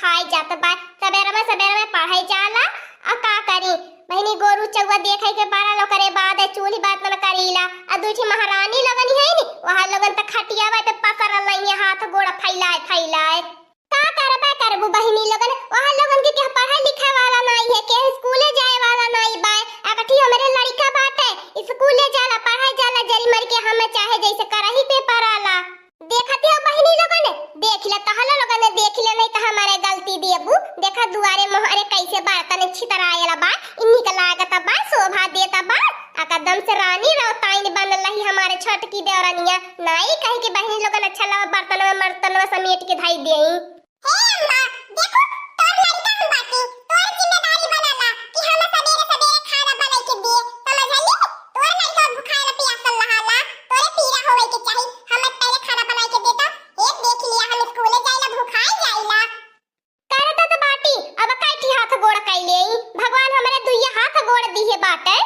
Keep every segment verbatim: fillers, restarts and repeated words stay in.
खाई जात बा, सबेरवा सबेरवा पढ़ाई जाला। आ का करी बहिनी, गोरू चउवा देखइ के पड़ल, ओकरे बाद चूल्ही बर्तन करीला। आ दुइ ठे महारानी लोगन है नी, वहाँ लोगन त खटियावा पे पसरल रही है, हाथ गोड़ फैलाए फैलाए। का करबे करबू बहिनी लोगन, वहाँ लोगन के केहू पढ़े लिखे वाला नाई है, केहू स्कूले जाए वाला नाई बाय। एकठी हमरे लड़िका बाटे, स्कूले जाला, पढ़े जाला, जरी मर के हम चाहे जैसे करही पे पड़ाला। देखत हो बहिनी लोगन, देख ले, तहला लोगन देख ले, नहीं तो हमारे गलती देबू। देखा दुआरे मोहरे कैसे बर्तन छितरायल बा, इन्हीं का लागत बा, शोभा देत बा। एकदम से रानी रौताइन बनल रही हमारे छोटकी देवरनिया। नाई कहे कि बहिनी लोगन अच्छा लगा बर्तनवा मर्तनवा समेट के धई देई। हे अम्मा, देखो, तोर लड़िका हम बाटी, तोर जिम्मेदारी बनला कि हम सबेरे सबेरे खाना बनाई के दिए, समझली? तोर लड़िका भुखायल पियासल रहाला, तोरे पीरा होवे के चाही। हम पहले खाना बनाई के देता, एक देख लिया, हम स्कूले जाइला, भुखाई जाइला। करत त बाटी, अब काठी हाथ गोड़ कैले, भगवान हमरे दुइया हाथ गोड़ दिए बाटे।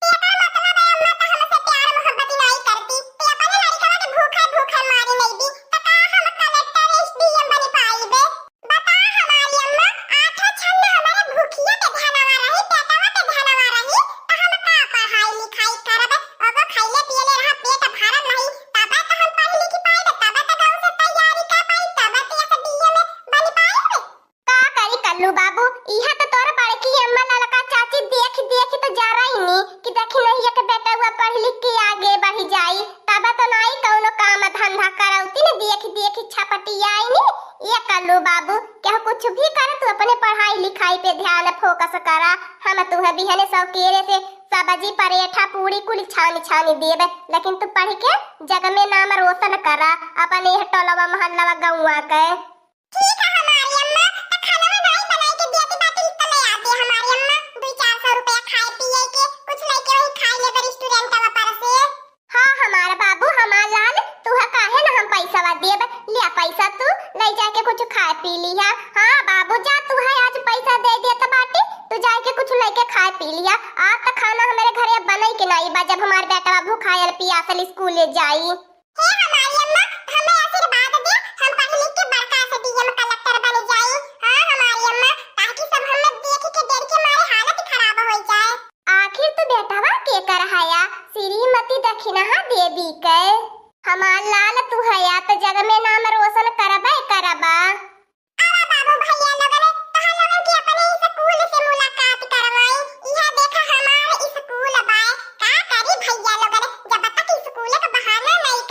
एकर मतलब है अम्मा त हमसे प्यार मोहब्बत ही नाई करती, ते अपने लड़िकवा के भूखे भूखे मारी नहीं दी, त का हम कलेक्टर एसडीएम बनी पाईबे? बता हमारी अम्मा, आठों छन्न हमारे भूखिया के ध्यानवा रही, पेटवा के ध्यानवा रही, त हम का पढ़ाई लिखाई करबे? ओगो खैले पियले रहा, पेट भरल रही, तबे त हम पढ़ लिख पाईबे, तबे त गाँव से तैयारी कर पाई, तबे त एसडीएम बनी पाईबे। का करी कल्लू बाबू, इहे तो तोर बड़की अम्मा ललका चाची देख देख तो जराइनी कि देखी नहीं एक बेटवा पढ़ लिख के आगे बढ़ी जाई, तब तो नाई कौनो काम धंधा करौती न देख देख छपटियाइनी। ये कल्लू बाबू, केहू कुछ भी कर, तू अपने पढ़ाई लिखाई पे ध्यान फोकस करा। हम तुहे बिहने सौकेरे से सब्जी परेठा पूरी कुल छानी छानी देबे, लेकिन तू पढ़ के जग में नाम रोशन करा, अपने यह टोलवा मोहल्लवा गौवा के। ठीक है हमारी अम्मा, त खाना में नाई बनाई के दिया दी बाटी त ले आते हमारी अम्मा, दो चार सौ रुपया खाए पिए के, कुछ लेके वही खाई लेबे रेस्टोरेंट पर से। हाँ हमार बाबू, हमार लाल, तू है काहे ना हम पैसा देब, लिया पैसा तू ले जाके कुछ खाए पी लिया। हाँ बाबू जा, तू है आज पैसा दे देत बाटी, तू जाके कुछ लेके खाए पी लिया। आज त खाना हमारे घरे बनाई के नाई बा, जब हमार बेटवा भूखायल पियासल स्कूले जाई। हे हमारी अम्मा, हमें आशीर्वाद दे, हम पढ़ लिख के बड़का से डीएम कलेक्टर बन जाई। हाँ हमारी अम्मा, ताकि सब हमें देख के डर के मारे हालत खराब हो जाए। आखिर तू बेटवा के कर हया? श्रीमती दक्षिणा देवी के। हमार लाल तू हया त जग में नाम रोशन करबे करबा। आवा बाबू भैया लोगन, तोहर लोगन के अपने स्कूल से मुलाकात करवाई। इहा देखा हमार स्कूल बाय। का करी भैया लोगन, जब तक स्कूल के बहाना नहीं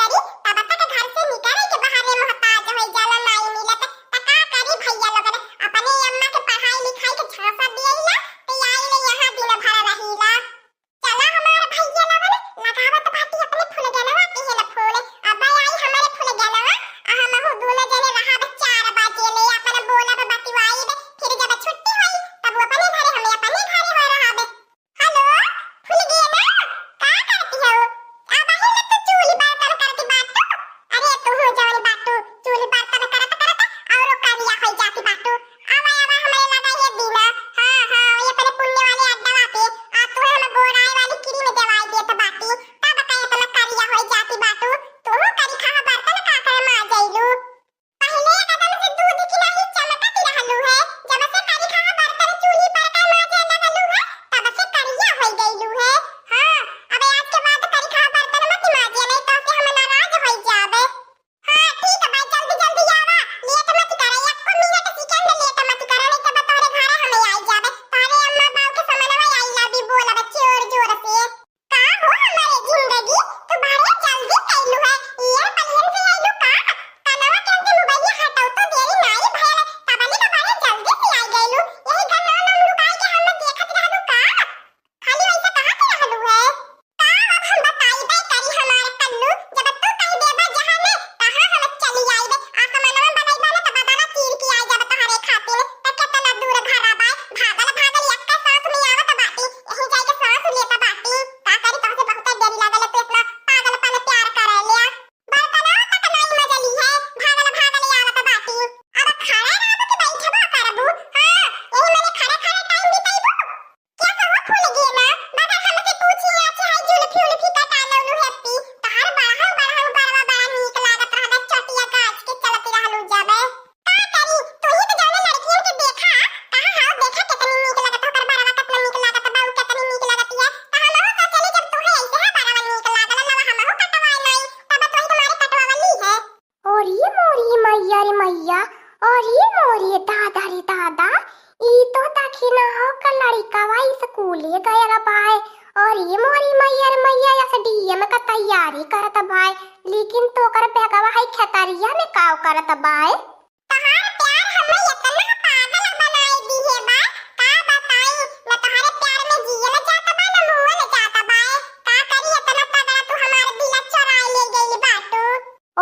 तैयारी करत बाय, लेकिन तोकर बेगवा है खेतरिया में काव करत बाय? तोहार प्यार हमें इतना पागल बनाई दिहे बा, का बताई, न तोहरे प्यार में जियल जात बा, न मुअल जात बा। का करी, इतना तगड़ा तू हमार दिल चोराई ले गइल बाटू।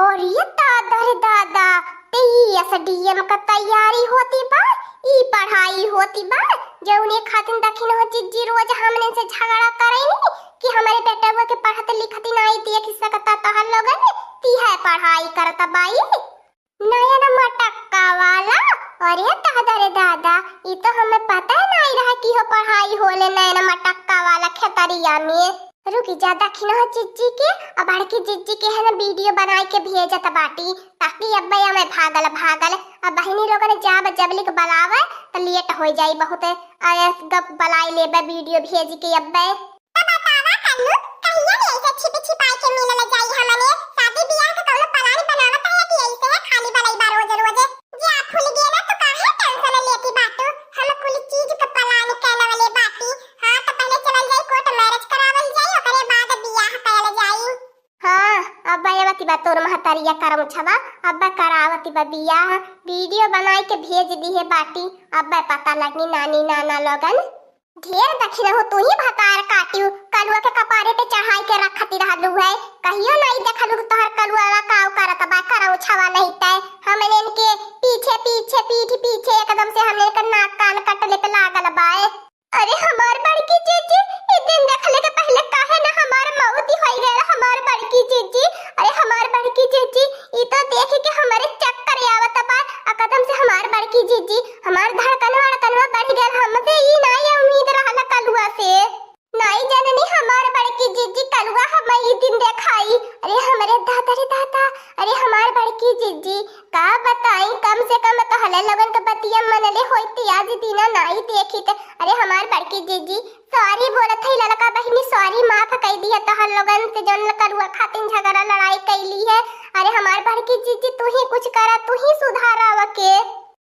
अरे दादा रे दादा, ते ई एसडीएम का तैयारी होती बा, ई पढ़ाई होती बा, जौने खातिर दखिन हो जिज्जी रोज हमने से झगड़ा करेनी कि हमरे बेटवा के पढ़त लिखत नाई देख सकता तोहर लोगन, ती है पढ़ाई करत बाई। नयन मटक्का वाला? अरे दादा रे दादा, ई तो हमें पता ही नहीं रहा कि हो पढ़ाई होले नयन मटक्का वाला खेतरिया में। रुकी जा, दखिन हो जिज्जी के, अब बड़की जिज्जी के है ना वीडियो बनाई के भेजत बाटी, ताकि अब्बे हमें भागल भागल, अब बहिनी लोगन जाब जबलिक बलावे, त लेट हो जाई बहुत। अरे गप बलाई लेबे वीडियो भेज के अब्बे। त बतावा कल्लू, कहिया ले ऐसे छिपी छिपाई के मिलल जाई हमने? शादी बियाह के कौनो प्लान बनावत है कि ऐसे है खाली बलई बा रोज रोज? जे आप भूल गए ना तो काहे टेंशन लेती बाटू? हम कुल चीज के प्लान करने वाले बाटी। हाँ, तो पहले चलल जाई कोर्ट मैरिज करावल जाई, ओकरे बाद बियाह कइल जाई। हाँ, अब आवती बा तोर महतरिया करौछवा, अब करावती बा बियाह, वीडियो बनाई के भेज दिहे बाटी, अब पता लगी नानी नाना लोगन। ढेर दखिन हो तू ही भतार काटियो, कलुआ के कपारे पे चढ़ाई के रखती रहलू है, कहियो नहीं देखलू कि तोहर कलुआ काव करत बा, करौछवा नहीं तय। हमने इनके पीछे पीछे पीठ पीछे एकदम से हमने इनके नाक कान कटले पे लागल बाए। अरे हमार बड़की जीजी, ई दिन देखले के पहले काहे ना हमार मौत ही होई गयल, हमार बड़की जीजी। अरे हमार बड़की जीजी, ई तो देख के हमरे चक्कर आवत बा, एकदम से हमार बड़की जीजी, हमार धड़कन वड़कनवा बढ़ गयल, हमसे ई नाई उम्मीद रहल कलुआ से। नाई जननी हमार बड़की जीजी कलुआ हम ई दिन देखाई। अरे हमरे दादा रे दादा, अरे हमार बड़की जीजी, का बताई, कम से कम तोहले लोगन के बतिया मनले होइत, आज दिना नाई देखित। अरे हमार बड़की जीजी, सॉरी बोलत है ललका बहिनी, सॉरी, माफ कई दिया तोहर लोगन से जौन कलुआ खातिन झगड़ा लड़ाई कैली है। अरे हमार बड़की जीजी, तू ही कुछ करा, तू ही सुधारा वके।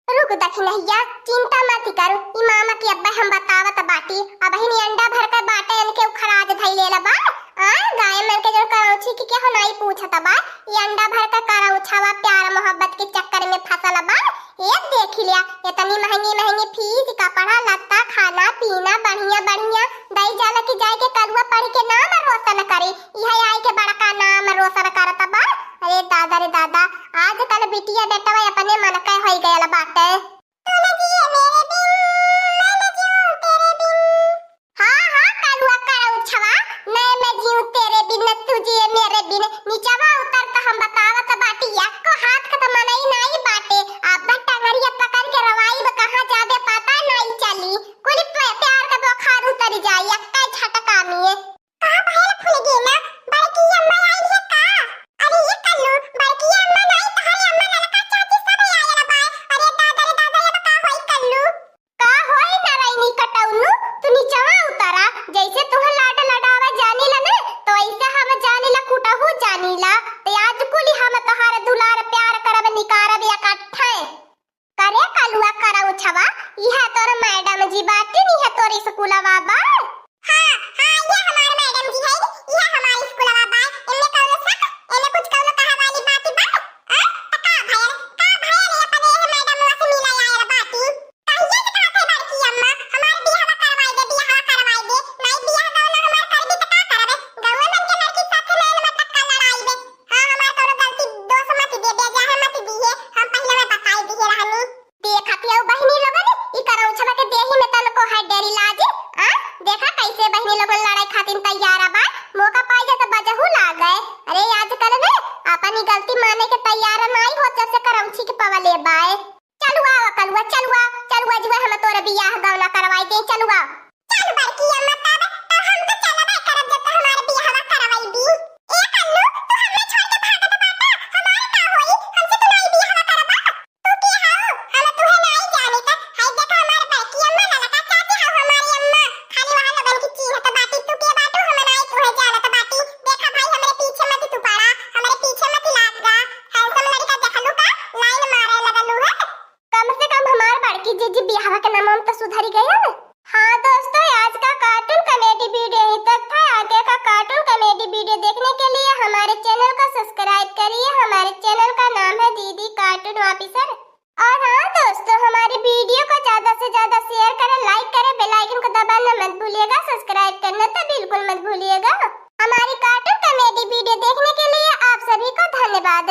रुक दखिनहिया, चिंता मत करू, ई मामा के अब्बे हम बतावत बाटी। अबहिन अंडा भर के बाटे, इनके उखराज धई लेला बा। आ, गाय मन के जौन करौछी के केहू नाई पूछत बा, ई अंडा भर के करौछवा प्यार मोहब्बत के चक्कर में फंसल बा। ये देख लिया, इतनी महंगी महंगी फीस, कपड़ा लत्ता, खाना पीना बढ़िया बढ़िया, दई जाला कि जाए के कलुआ पढ़ के नाम रोशन करे, इहे आई के बड़का नाम रोशन करत बा। अरे दादा रे दादा, आजकल बिटिया बेटवा अपने मन के होई गयल बाटे। तू न जिए मेरे बिन, मैं न जीऊं तेरे बिन। हाँ, हाँ, कलुआ करौछवा, मैं न जीऊं तेरे बिन, तू जिए मेरे बिन। निचवा उतर त हम बतावत बाटी, एको हाथ के त मनई नाई बाटे। अब टंगरिया पकड़ के रवाई में कहाँ जाबे पता नाई चली। कुल प्यार के बोखार उतर जाई, एक झटका में। का भयल फुलगेना, बड़की अम्मा आइल है का? अरे ये कल्लू, बड़की अम्मा नाई, तोहरे अम्मा, ललका चाची सब आयल बा। अरे दादा रे दादा, अब का होई कल्लू? का होई नारायणी कटौनू, तू निचवा उतरा, जैसे तुहे लाड लडावा जानीला ने, तो ऐसे हम जानीला, कुटहू जानीला। तो आज कुली हम तोहार दुलार प्यार करब, निकारब इकट्ठे। करे कलुआ करौछवा, इहे तोर मैडम जी बाटिन, इहे तोर स्कूलवा बा। हाँ, हाँ, ये हमार मैडम जी है, इहे हमार स्कूलवा बा। इनमें कौनो शक, इनमें कुछ कौनो कहा वाली बात बा? आ? त का भयल, का भयल अपने यह मैडमवा से मिले आयल बाटी? कहिए के कहत है बड़की अम्मा, हमार बियाहवा करवाई दे, बियाहवा करवाई दे। नाई बियाह गौना हमार करबी त का करबे? गौए मन के लड़की साथे नैन मटक्का लड़ाई बे। हाँ, हमार कौनो गलती दोष मत दे दे, जाहे मत दिहे, हम पहिले में बताई दिहे रहनी। देखत हऊ बहिनी लोगन, ई करौछवा के देही में तनको है डेरी लाजी, आ? देखा कैसे बहिनी लोगन लड़ाई खातिर तैयार बा, मौका पाई जाए तो बजहू लागे। अरे आजकल में अपन ई गलती माने के तैयार नाई हो, जब से करौछी के पवले बाए। चलुआ, कलुआ, चलुआ, चलुआ जुआ हम तोर बियाह गौना करवाई दे, चलुआ। चल बड़की अम्मा, तब तो हम तो चलबे करब, जब तो हमार बियाहवा करवाई दी। ए कल्लू, तू हमरा छोड़ के भागत बाटा, हमार का होई? हमसे तू नाई बियाहवा करबा? तू के हऊ? हम तुहे नाई जानित। हाय देखा हमार बड़की अम्मा, ललका चाची हऊ हमारी अम्मा। खाली वहाँ लोगन की चीन्हत बाटी, तू के बाटू हम नाई तुहे जानत बाटी। देखा भाई हमरे पीछे मत तू पड़ा, हमरे पीछे मत लाग गा। Handsome लड़का देखलू का? Line मारे लगलू है। कम से कम हमार बड़की जीजी बियाहवा के नाम हम तो सुधरी गया। हाँ दोस्तों, आज का cartoon comedy video यहीं तक था। आगे का cartoon comedy video देखने के लिए सर। और हाँ दोस्तों, हमारी वीडियो को ज्यादा से ज्यादा शेयर करें, लाइक करें, बेल आइकन को दबाना मत भूलिएगा, सब्सक्राइब करना तो बिल्कुल मत भूलिएगा। हमारी कार्टून कॉमेडी वीडियो देखने के लिए आप सभी को धन्यवाद।